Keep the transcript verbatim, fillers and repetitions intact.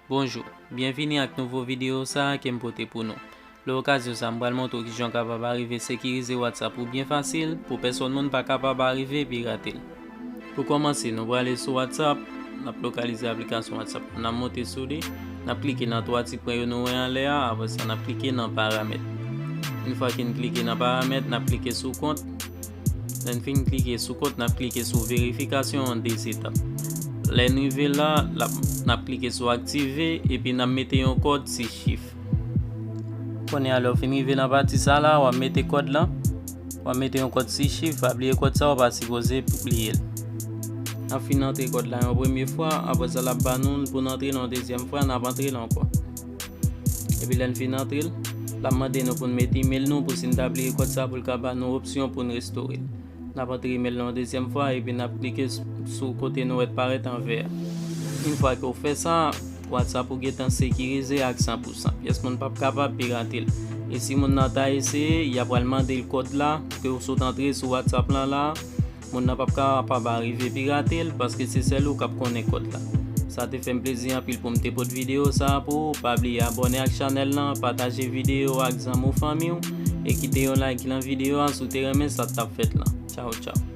Bonjou, byenvini ak nouvo videyo sa a ke m pote pou nou. Nan okazyon sa a, m pral montre w kijan w kapab arive sekirize WhatsApp ou byen fasil pou pèsòn moun pa kapab arive pirate l. Pou kòmanse, nou prale sou WhatsApp, n ap lokalize aplikasyon WhatsApp la, n ap monte sou li, n ap klike nan twa ti pwen yo nou wè anlè a, apre sa n ap klike nan paramèt. Yon fwa ke n klike nan paramèt, n ap klike sou kont. Lè n fin klike sou kont, n ap klike sou verifikasyon an de etap. Lè n rive la, l ap, n ap klike sou aktive, epi n ap mete yon kòd sis chif. Kounye a, lè w fin rive nan pati sa la, w ap mete kòd lan. W ap mete yon kòd sis chif, pa bliye kòd sa, w pa sipoze bliye l. N ap fin antre kòd la yon premye fwa, apre sa l ap ba nou l pou n antre l yon dezyèm fwa, n ap antre l ankò. Epi lè n fin antre l, l ap mande nou pou n mete imèl nou pou si n ta bliye kòd sa pou l ka ba nou opsyon pou n restore l. N ap antre imèl nou yon dezyèm fwa epi n ap klike s-, sou kote nou wè t parèt an vè a. Yon fwa ke w fè sa, WhatsApp ou gentan sekirize ak san pou san. Pyès moun p ap kapab pirate l. E si moun nan ta eseye, y ap pral mande l kòd la ke w sot antre sou WhatsApp lan la. Moun nan p ap kapab arive pirate l paske se sèl ou k ap konnen kòd la. Sa te fè m plezi anpil pou m te pote videyo sa a pou ou. Pa bliye abòne ak chanèl lan, pataje videyo a ak zanmi w, fanmi w, e kite yon like lan videyo a si w te renmen sa k t ap fèt lan. Tchaw, tchaw.